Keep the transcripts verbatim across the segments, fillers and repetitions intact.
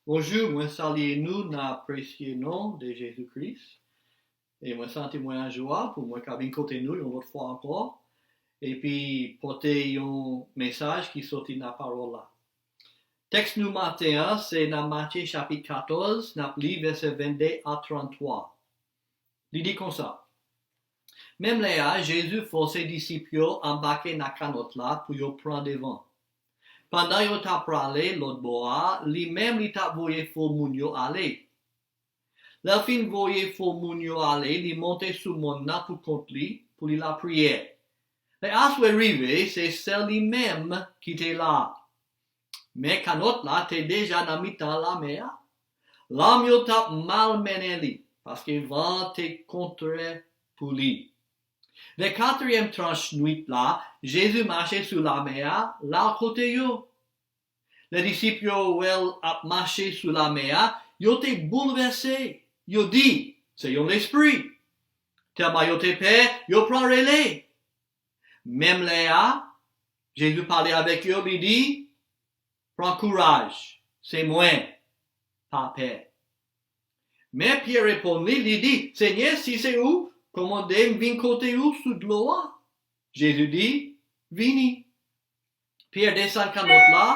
Bonjou, mwen salye nou nan presye non de Jezi Kris. E mwen santi mwen an jwa pou mwen ka vin kote nou yon lòt fwa ankò, epi pote yon mesaj ki soti nan pawòl la. Tèks nou maten an se nan Matye chapit katòz, n ap li vèsè venndè a tranntwa. Li di konsa: Menm lè a, Jezi fòse disip yo anbake nan kanòt la pou yo pran devan. Pandan yo t ap prale lòt bò a, li menm li t ap voye fo moun yo ale. Lè l fin voye fo moun yo ale, li monte sou mòn nan pou kont li, pou li lapriyè. Lè aswè rive, se sèl li menm ki te la. Men kanòt la te deja nan mitan lamè a. Lanm yo t ap malmennen li, paske van an te kontrè pou li. Lè katriyèm tranch nwit la, Jezi mache sou lamè a, l al kote yo. Lè disip yo wè l ap mache sou lamè a, yo te boulvèse. Yo di: "Se yon lespri." Tèlman yo te pè, yo pran rele. Menm lè a, Jezi pale avèk yo, li di: "Pran kouraj, se mwen, pa pè." Men Pyè reponn li, li di: "Senyè, si se ou, kòmande m vin kote ou sou dlo a." Jezi di: "Vini." Pyè desann kanòt la,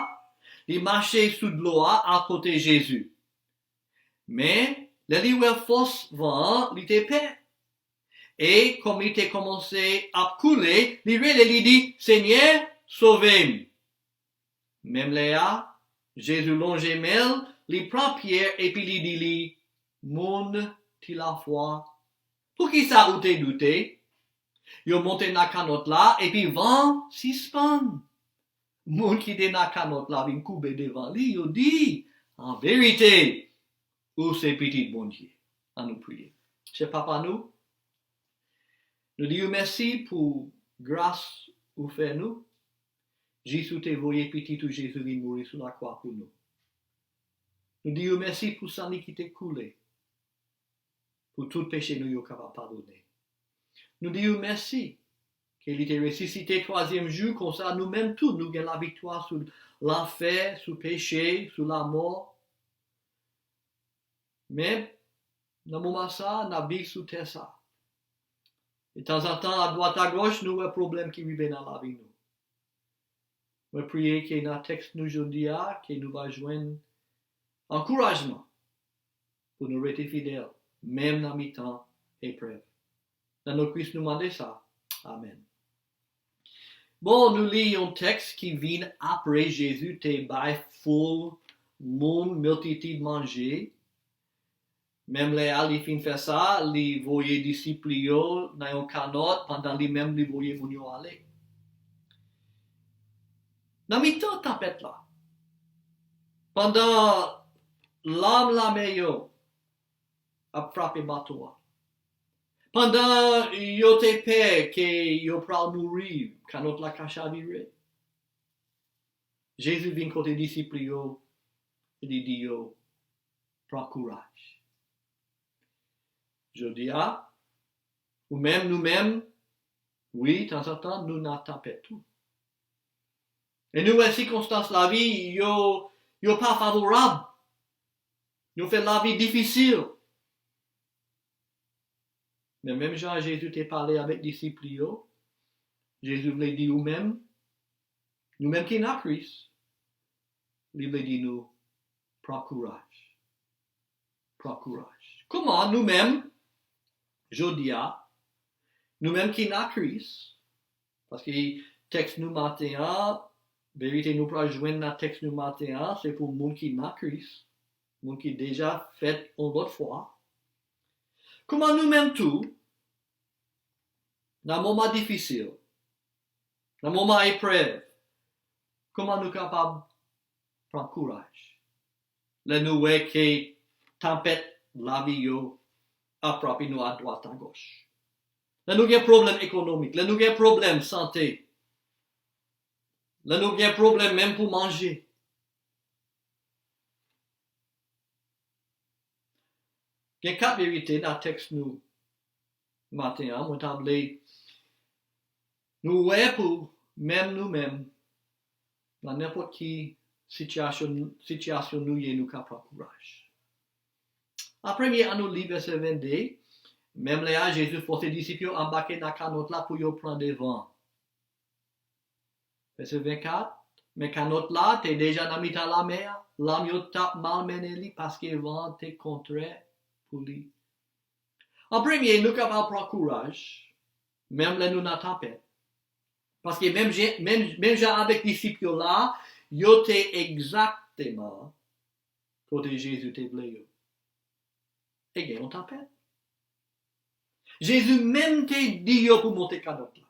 li mache sou dlo a akote Jezi. Men, lè li wè fòs van an, li te pè. E kòm li te kòmanse ap koule, li rele, li di: "Senyè, sove m." Menm lè a, Jezi lonje men l, li pran Pyè epi li di li: "Moun ti lafwa, poukisa ou te doute?" Yo monte nan kanòt la, epi van sispann. Moun ki te nan kanòt la vin koube devan li, yo di: "An verite, ou se Pitit Bondye." Ann nou priye. Chè Papa nou, nou di ou mèsi pou gras ou fè nou, jis ou te voye Pitit ou Jezi vin mouri sou lakwa pou nou. Nou di ou mèsi pou san li ki te koule, pou tout peche nou yo kapab padone. Nou di ou mèsi ke li te resisite twazyèm jou, konsa nou menm tou nou gen laviktwa sou lanfè, sou peche, sou lanmò. Men, nan moman sa, n ap viv sou tè sa. E tanzantan, adwat agòch, nou wè pwoblèm ki rive nan lavi nou. Mwen priye ke nan tèks nou jodi a, ke nou va jwenn ankourajman pou nou rete fidèl, menm nan mitan eprèv. Nan non Kris nou mande sa. Amèn. Bon, nou li yon tèks ki vin apre Jezi te bay foul moun, miltitid manje. Menm lè a li fin fè sa, li voye disip li yo nan yon kanòt, pandan li menm li voye moun yo ale. Nan mitan tanpèt la, pandan lanm lamè yo ap frape bato a, pandan yo te pè ke yo pral mouri, kanòt la ka chavire, Jezi vin kote disip li yo, li di yo: "Pran kouraj." Jodi a, ou menm, nou menm, wi, tanzantan, nou nan tanpèt tou. E nou wè sikonstans lavi yo, yo pa favorab. Yo fè lavi difisil. Men menm jan Jezi te pale avèk disip li yo, Jezi vle di ou menm, nou menm ki nan Kris, li vle di nou: "Pran kouraj." Pran kouraj. Kòman nou menm, jodi a, nou menm ki nan Kris, paske tèks nou maten an, verite nou pral jwenn nan tèks nou maten an, se pou moun ki nan Kris, moun ki deja fèt yon lòt fwa. Kòman nou menm tou, nan moman difisil, nan moman eprèv, kòman nou kapab pran kouraj lè nou wè ke tanpèt lavi yo ap frape nou adwat agòch? Lè nou gen pwoblèm ekonomik, lè nou gen pwoblèm sante, lè nou gen pwoblèm menm pou manje. Gen kat verite nan tèks nou maten an, mwen ta vle nou wè pou menm nou menm, nan nenpòt ki sitiyasyon, sitiyasyon nou ye, nou ka pran kouraj. An premye, ann nou li vèsè vennde. Menm lè a, Jezi fòse disip yo anbake nan kanòt la pou yo pran devan. Vèsè vennkat, men kanòt la te deja nan mitan lamè a, lanm yo t ap malmennen li paske van an te kontrè pou li. An premye, nou kapab pran kouraj, menm lè nou nan tanpèt. Paske menm jan, menm, menm jan avèk disip yo la, yo te egzakteman kote Jezi te vle yo. E gen yon tanpèt. Jezi menm te di yo pou monte kanòt la.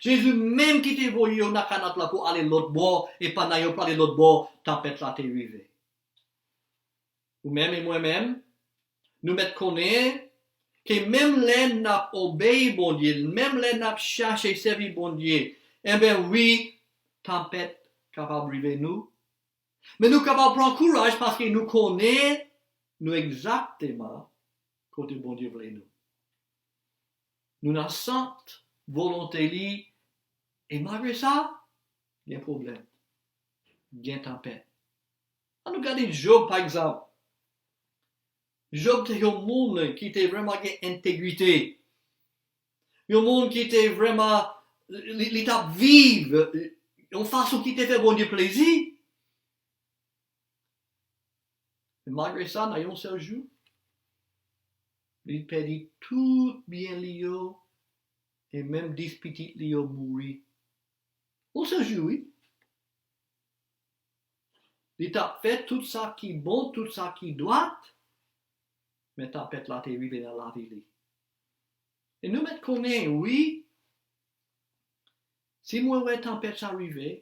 Jezi menm ki te voye yo nan kanòt la pou ale lòt bò, e pandan yo prale lòt bò, tanpèt la te rive. Ou menm e mwen menm, nou mèt konnen ke menm lè n ap obeyi Bondye, menm lè n ap chache sèvi Bondye, enben wi, tanpèt kapab rive nou. Men nou kapab pran kouraj paske nou konnen nou egzakteman kote Bondye vle nou. Nou nan sant volonte li, e malgre sa, gen pwoblèm, gen tanpèt. Ann nou gade Jòb, pa egzanp. Jòb te yon moun ki te vrèman gen entegrite. Yon moun ki te vrèman, li, li t ap viv yon fason ki te fè Bondye plezi. Men malgre sa, nan yon sèl jou, li pèdi tout byen li yo, e menm dis pitit li yo mouri. Yon sèl jou, wi. Li t ap fè tout sa ki bon, tout sa ki dwat, men tanpèt la te rive nan lavi li. E nou mèt konnen, wi, si mwen wè tanpèt sa rive,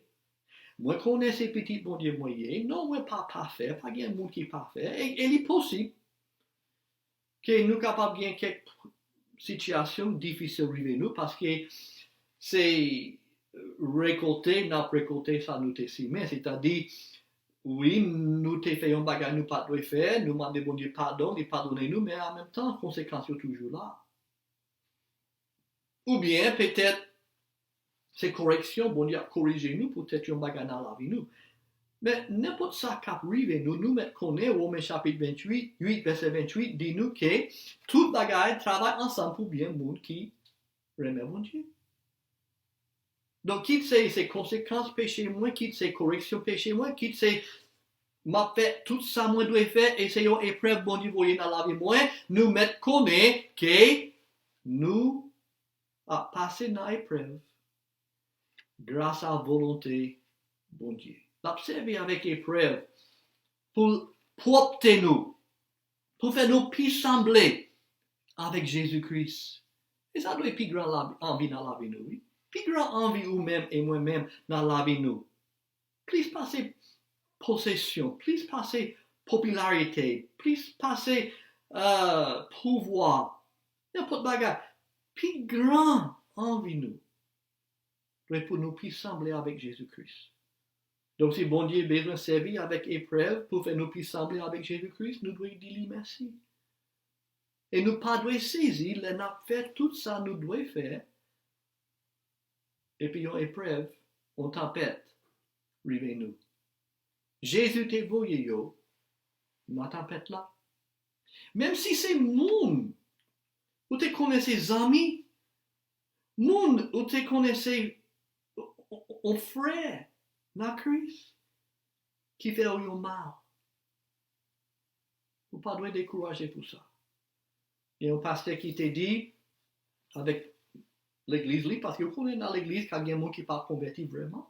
mwen konnen se pitit Bondye mwen ye. Non, mwen pa pafè, pa gen moun ki pafè. E, e li posib ke nou kapab gen kèk sitiyasyon difisil rive nou, paske se rekolte, n ap rekolte sa nou te simen. Sètadi, wi, nou te fè yon bagay nou pa t dwe fè, nou mande Bondye padon, li padone nou, men an menm tan, konsekans yo toujou la. Oubyen, petèt, se koreksyon, Bondye ap korije nou poutèt yon bagay nan lavi nou. Men, nenpòt sa k ap rive nou, nou mèt konnen, Women chapit venntuit, uit, vèsè venntuit, di nou ke tout bagay travay ansanm pou byen moun ki renmen Bondye. Donk, kit se, se konsekans peche mwen, kit se koreksyon peche mwen, kit se m ap fè tout sa mwen dwe fè, e se yon eprèv Bondye voye nan lavi mwen, nou mèt konnen ke nou ap pase nan eprèv gras a volonte Bondye. L ap sèvi avèk eprèv pou l pwòpte nou, pou fè nou pi sanble avèk Jezi Kris. E sa dwe pi gran la, anvi nan lavi nou, wi. Pi gran anvi ou menm e mwen menm nan lavi nou. Plis pase posesyon, plis pase popilarite, plis pase, euh, pouvwa, nenpòt bagay. Pi gran anvi nou dwe pou nou pi sanble avèk Jezi Kris. Donk, si Bondye bezwen sèvi avèk eprèv pou fè nou pi sanble avèk Jezi Kris, nou dwe di li mèsi. E nou pa dwe sezi lè n ap fè tout sa nou dwe fè, epi yon eprèv, yon tanpèt rive nou. Jezi te voye yo nan tanpèt la. Menm si se moun ou te konnen se zanmi, moun ou te konnen se yon frè nan Kris ki fè w yon mal. Ou pa dwe dekouraje pou sa. Gen yon pastè ki te di avèk legliz li, paske ou konnen nan legliz ka gen moun ki pa konvèti vrèman.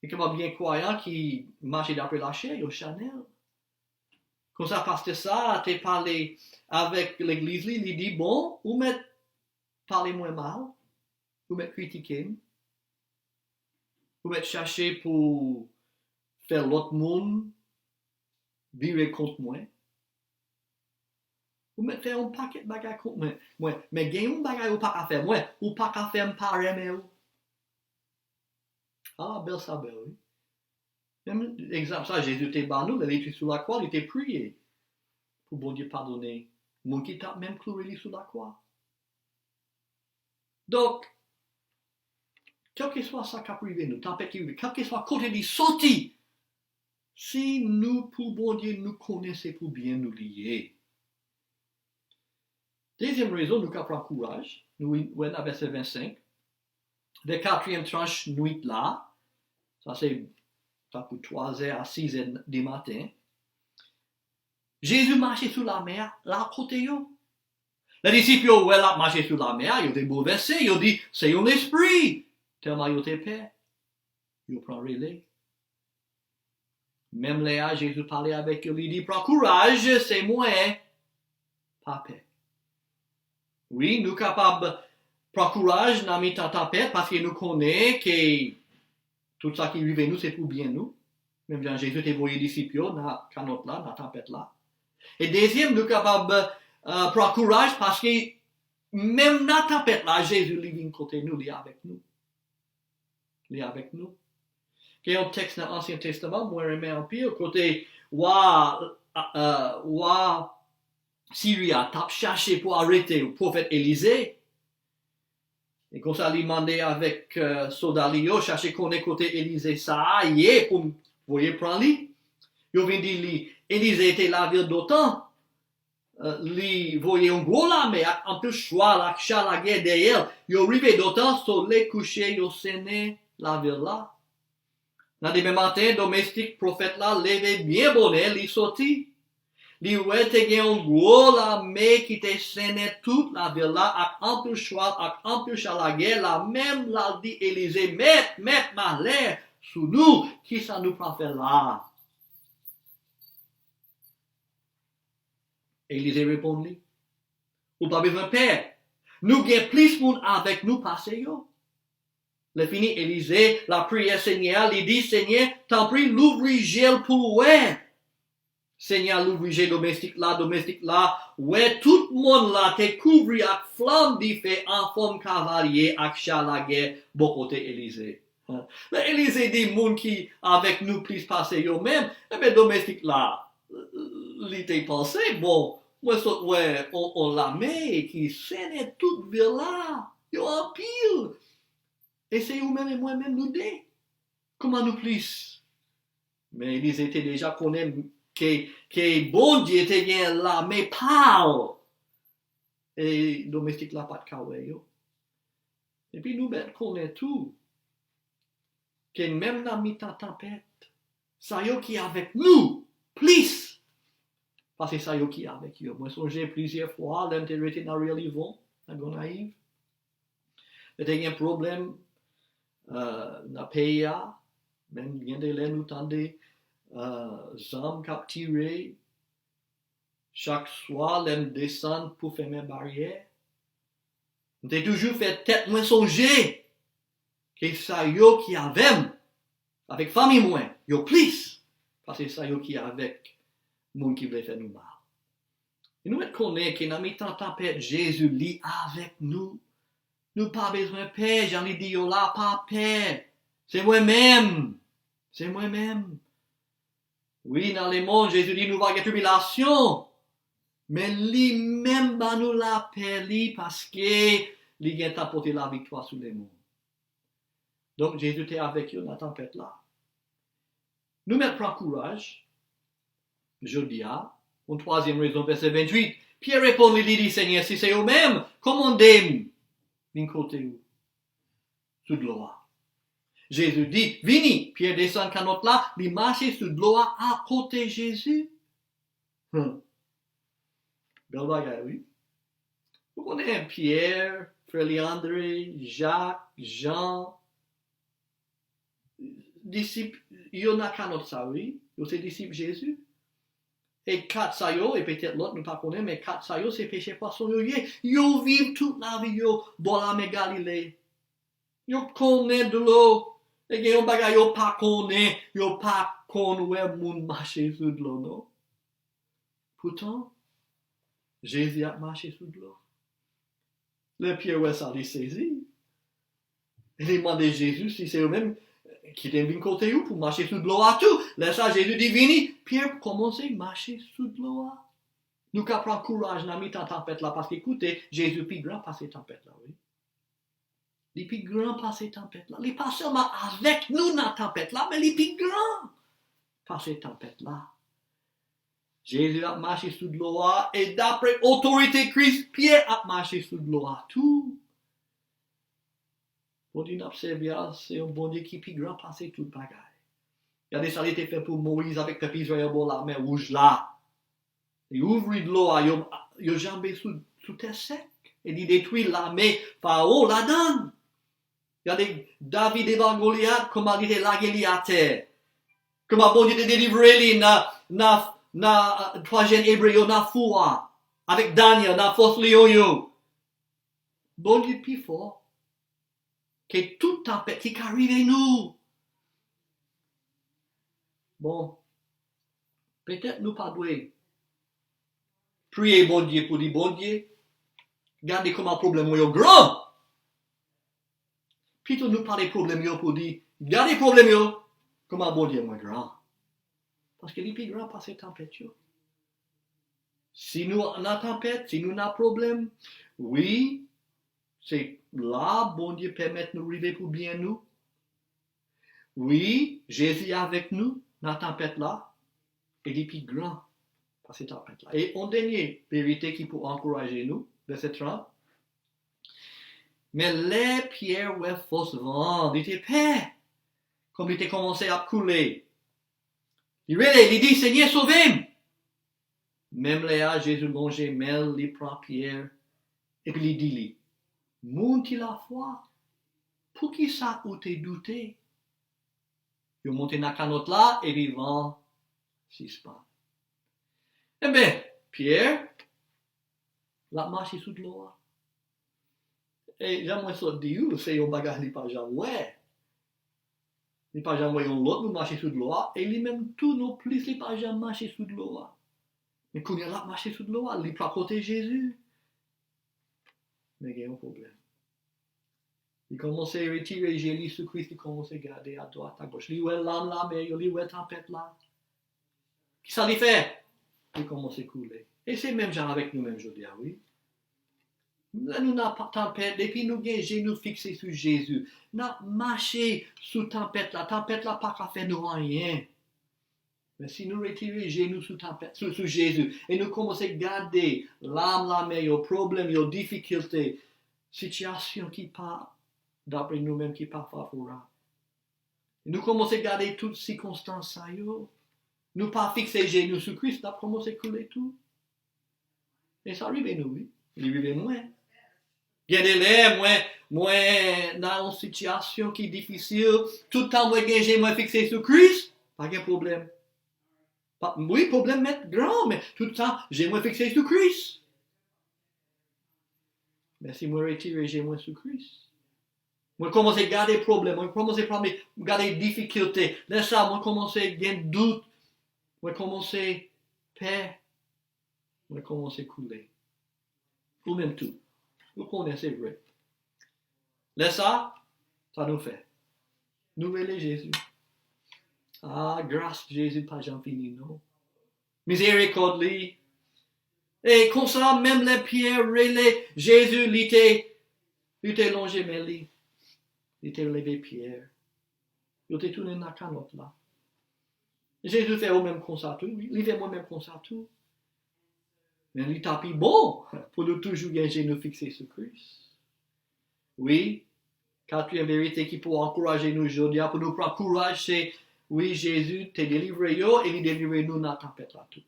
E kapab gen kwayan ki mache dapre lachè, yo chanèl. Konsa pastè sa a te pale avèk legliz li, li di, bon, ou mèt pale mwen mal, ou mèt kritike m, ou mèt chache pou fè lòt moun vire kont mwen. Ou mèt fè yon pakèt bagay kont mwen. Mwen, men gen yon bagay ou pa ka fè mwen. Ou pa ka fè m pa renmen ou. Ah, bèl sa bèl, wi. Menm egzanp sa Jezi te ba nou, lè li te sou lakwa, li te priye pou Bondye padone moun ki t ap menm kloure li sou lakwa. Donk, kèlkeswa sa k ap rive nou, tanpèt ki rive, kèlkeswa kote li soti, Si nou pou Bondye, nou konnen se pou byen nou li ye. Dezyèm rezon nou ka pran kouraj, nou wè nan vèsè vennsenk, de katriyèm tranch nwit la, sa se tankou twazè a sizè di maten, Jezi mache sou lamè a, la kote yo. Lè disip yo wè l ap mache sou lamè a, yo te boulvèse, yo di, se yon lespri. Tèlman yo te pè, yo pran rele. Menm lè a, Jezi pale avèk yo, li di, pran kouraj, se mwen, pa pè. Wi, nou kapab pran kouraj nan mitan tanpèt, paske nou konnen ke tout sa ki rive nou, se pou byen nou. Menm jan Jezi te voye disip yo nan kanòt la, nan tanpèt la. E dezyèm, nou kapab uh, pran kouraj, paske menm nan tanpèt la, Jezi li vin kote nou, li avèk nou. Li avèk nou. Gen yon tèks nan Ansyen Testaman, mwen renmen anpil, kote wa, uh, wa Siri a t ap chache pou arete pwofèt Elize. E konsa li mande avèk uh, sòlda li yo, chache konnen kote Elize sa a ye pou m voye pran li. Yo vin di li, Elize te lavil Dotan. Uh, li voye yon gwo lame ak anpil chwal ak cha lagè dèyè l. Yo rive Dotan, solèy kouche, yo sennen lavil la. Nan demen maten, domestik pwofèt la leve byen bonè, li soti. Li wè te gen yon gwo lame ki te sennen tout lavil la ak anpil chwal ak anpil cha lagè, la menm l al di Elize, mèt, mèt, malè sou nou, kisa nou pral fè la a? Elize reponn li, ou pa bezwen pè, nou gen plis moun avèk nou pase yo. Lè fini, Elize lapriyè Senyè a, li di, Senyè, tanpri, louvri je l pou w wè. Senyè a louvri je domestik la, domestik la wè tout mòn la te kouvri ak flanm dife an fòm kavalye ak cha lagè bò kote Elize. Lè Elize di moun ki avèk nou plis pase yo menm, ebyen domestik la, li te panse, bon, mwen sot wè on, on lame ki sennen tout vil la, yo anpil. E se ou menm e mwen menm nou de. Kòman nou plis? Men Elize te deja konnen ke, ke Bondye te gen lame pa l. E domestik la pa t ka wè yo. Epi nou mèt konnen tou ke menm nan mitan tanpèt, sa yo ki avèk nou plis pase sa yo ki avèk yo. Mwen sonje plizyè fwa lè m te rete nan Riyèl Ivon, nan Gonayiv. Lè te gen pwoblèm uh, nan peyi a, menm gen de lè nou tande uh, zam k ap tire, chak swa lè m desann pou fèmen baryè, m te toujou fè tèt mwen sonje ke sa yo ki avè m, avèk fanmi mwen, yo plis pase sa yo ki avèk moun ki vle fè nou mal. E nou mèt konnen ke nan mitan tanpèt, Jezi li avèk nou. Nou pa bezwen pè, jan li di yo la, pa pè. Se mwen menm. Se mwen menm. Wi, nan lemonn, Jezi di nou va gen tribilasyon. Men li menm ban nou lapè li paske li gentan pote laviktwa sou lemonn. Donk, Jezi te avèk yo nan tanpèt la. Nou mèt pran kouraj jodi a. Yon twazyèm rezon, vèsè venntuit. Pyè reponn li, li di, Senyè, si se ou menm, kòmande m vin kote ou sou dlo a. Jezi di, vini. Pyè desann kanòt la, li mache sou dlo a akote Jezi. Hmm. Bèl bagay, wi. Ou konnen Pyè, frè li Andre, Jak, Jan, disip yo nan kanòt sa, wi. Yo se disip Jezi. E kat sa yo, e petèt lòt nou pa konnen, men kat sa yo se pechè pwason yo ye. Yo viv tout lavi yo bò lamè Galile. Yo konnen dlo. E gen yon bagay yo pa konnen, yo pa konn wè moun mache sou dlo, non. Poutan, Jezi ap mache sou dlo. Lè Pyè wè sa, li sezi. Li mande Jezi si se ou menm, kite m vin kote ou pou mache sou dlo a tou. Lè sa, Jezi di, vini. Pyè kòmanse mache sou dlo a. Nou ka pran kouraj nan mitan tanpèt la, paske koute, Jezi pi gran pase tanpèt la, wi. Li pi gran pase tanpèt la. Li pa sèlman avèk nou nan tanpèt la, men li pi gran. pase tanpèt la. Jezi ap mache sou dlo a, e dapre otorite Kris, Pyè ap mache sou dlo a tou. Bondye n ap sèvi a, se yon Bondye ki pi gran pase tout bagay. Gade sa li te fè pou Moyiz avèk pèp Izrayèl bò Lamè Wouj la. Li ouvri dlo a, yo, yo janbe sou, sou tè sèk. E li detwi lame Fawo ladan l. Gade David devan Golyat, kòman li te lage li atè. Kòman Bondye te delivre li nan, nan, nan, uh, twa jèn Ebre yo nan fou a. Avèk Danyèl nan fòs leyon yo. Bondye pi fò ke tout tanpèt ki ka rive nou. Bon, petèt nou pa dwe priye Bondye pou di, Bondye, gade kòman pwoblèm mwen yo gran. Pito nou pale pwoblèm yo pou di, gade pwoblèm yo, kòman Bondye mwen gran. Paske li pi gran pase tanpèt yo. Si nou nan tanpèt, si nou nan pwoblèm, wi, se la Bondye pèmèt nou rive pou byen nou. Wi, Jezi avèk nou nan tanpèt la, e li pi gran pase tanpèt la. E yon dènye verite ki pou ankouraje nou, vèsè trant. Men lè Pyè wè fòs van an, li te pè, kòm li te kòmanse ap koule. Li rele, li di, Senyè, sove m! Menm lè a, Jezi lonje men l, li pran Pyè, epi li di li, Moun ti lafwa, poukisa ou te doute? Yo monte nan kanòt la, epi van sispann. Enben, Pyè, l ap mache sou dlo a. E jan mwen sot di w, se yon bagay li pa janm wè. Li pa janm wè yon lòt moun mache sou dlo a, e li menm tou non plis, li pa janm mache sou dlo a. Men kounye a l ap mache sou dlo a, li pral kote Jezi. Men gen yon pwoblèm. Li kòmanse retire je li sou Kris, li kòmanse gade adwat, agòch. Li wè lam lamè yo, li wè tanpèt la. Kisa li fè? Li kòmanse koule. E se menm jan avèk nou menm jodi a, wi. Lè nou nan pa- tanpèt, depi nou gen je nou fikse sou Jezi, n ap mache sou tanpèt la. Tanpèt la pa ka fè nou anyen. Men si nou retire je nou sou tanpèt, sou, sou Jezi, e nou kòmanse gade lam lamè yo, pwoblèm yo, difikilte, sitiyasyon ki pa, dapre nou menm, ki pa favorab. Nou kòmanse gade tout sikonstans sa yo. Nou pa fikse je nou sou Kris, n ap kòmanse koule tou. E sa rive nou, wi. Li rive mwen. Gen de lè, mwen, mwen nan yon sitiyasyon ki difisil. Tout tan mwen gen je mwen fikse sou Kris, pa gen pwoblèm. Pa, wi, pwoblèm mèt gran, men tout tan je mwen fikse sou Kris. Men si mwen retire je mwen sou Kris, mwen kòmanse gade pwoblèm, mwen kòmanse pran, gade difikilte. Lè sa, mwen kòmanse gen dout, mwen kòmanse pè, mwen kòmanse koule. Ou menm tou, ou konnen se vre. Lè sa, sa nou fè? Nou rele Jezi. Ah, gras Jezi pa janm fini, non. Mizerikòd li. E konsa, menm lè Pyè rele Jezi, li te, li te lonje men li. Li te leve Pyè. Yo te tounen nan kanòt la. Jezi fè ou menm konsa tou, wi. Li fè mwen menm konsa tou. Men li ta pi bon pou nou toujou gen je nou fikse sou Kris. Wi, katriyèm verite ki pou ankouraje nou jodi a, pou nou pran kouraj, se, wi, Jezi te delivre yo e li delivre nou nan tanpèt la tou.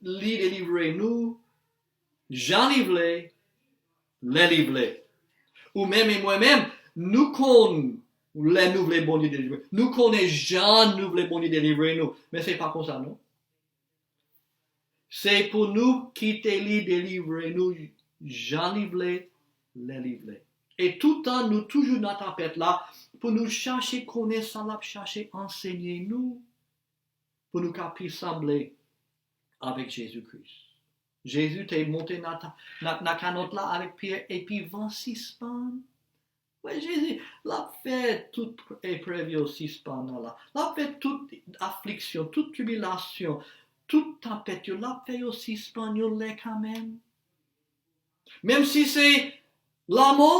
Li delivre nou jan li vle, lè li vle. Ou menm e mwen menm, nou konn lè nou vle Bondye delivre. Nou konnen jan nou vle Bondye delivre nou. Men se pa konsa, non. Se pou nou kite li delivre nou jan li vle, lè li vle. E toutan nou toujou nan tanpèt la, pou nou chache konnen sa l ap chache ansenye nou, pou nou ka pi sanble avèk Jezi Kris. Jezi te monte nan, nan, nan kanòt la avèk Pyè, epi van sispann. Wè, Jezi, l ap fè tout eprèv yo sispann nan la. L ap fè tout afliksyon, tout tribilasyon, tout tanpèt yo, l ap fè yo sispann yon lè kanmenm. Menm si se lanmò,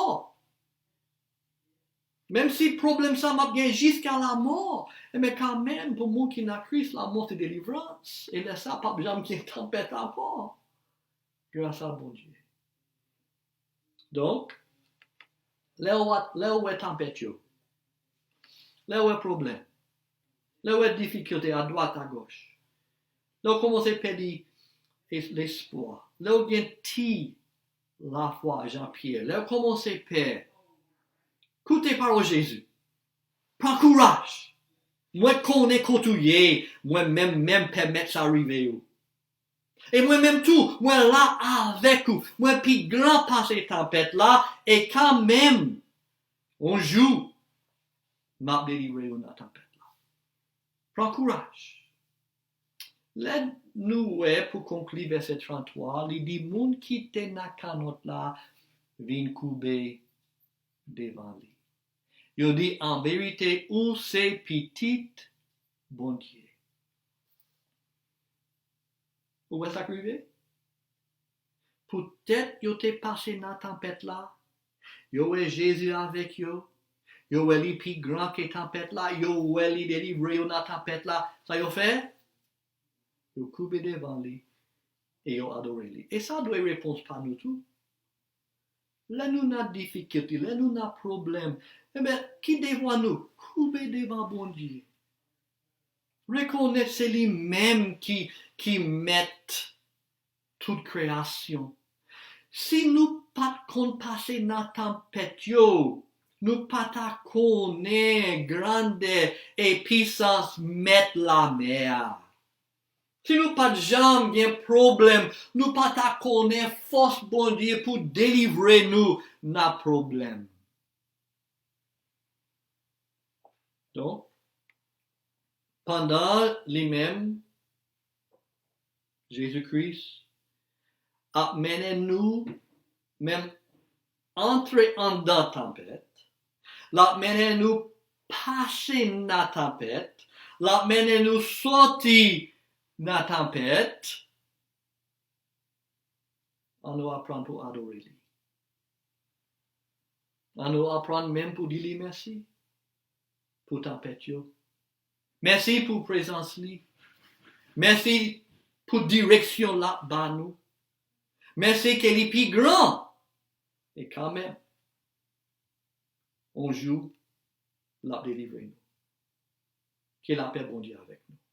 Menm si pwoblèm sa m ap gen jiska lamò, enben kanmenm, pou moun ki nan Kris, lamò se delivrans. E lè sa, p ap janm gen tanpèt ankò. Gras a Bondye. Donk, lè w, lè w wè tanpèt yo, lè w wè pwoblèm, lè w wè difikilte adwat agòch, lè w kòmanse pèdi es-, lespwa, lè w gen ti lafwa Jan Pyè, lè w kòmanse pè, koute pawòl Jezi. Pran kouraj. Mwen konnen kote w ye, mwen menm, menm pèmèt sa rive w. E mwen menm tou, mwen la avèk ou. Mwen pi gran pase tanpèt la, e kanmenm, yon jou, m ap delivre w nan tanpèt la. Pran kouraj. Lè nou wè, pou konkli vèsè tranntwa, li di, moun ki te nan kanòt la vin koube devan li. Yo di, an verite, ou se pitit Bondye. Ou wè sa k rive? Poutèt yo te pase nan tanpèt la, yo wè Jezi avèk yo, yo wè li pi gran ke tanpèt la, yo wè li delivre yo nan tanpèt la. Sa yo fè? Yo koube devan li e yo adore li. E sa dwe repons pa nou tou. Lè nou nan difikilte, lè nou nan pwoblèm, enben, ki devwa nou? Koube devan Bondye. Rekonèt se li menm ki, ki mèt tout kreyasyon. Si nou pa t konn pase nan tanpèt yo, nou pa ta konnen grandè e pisans Mèt lamè a. Si nou pa t janm gen pwoblèm, nou pa ta konnen fòs Bondye pou delivre nou nan pwoblèm. Donk, pandan li menm, Jezi Kris, ap mennen nou menm antre anndan tanpèt, l ap mennen nou pase nan tanpèt, l ap mennen nou soti nan tanpèt, ann nou aprann pou adore li. Ann nou aprann menm pou di li mèsi pou tanpèt yo. Mèsi pou prezans li. Mèsi pou direksyon l ap ba nou. Mèsi ke li pi gran. E kanmenm, yon jou, l ap delivre nou. Ke lapè Bondye avèk nou.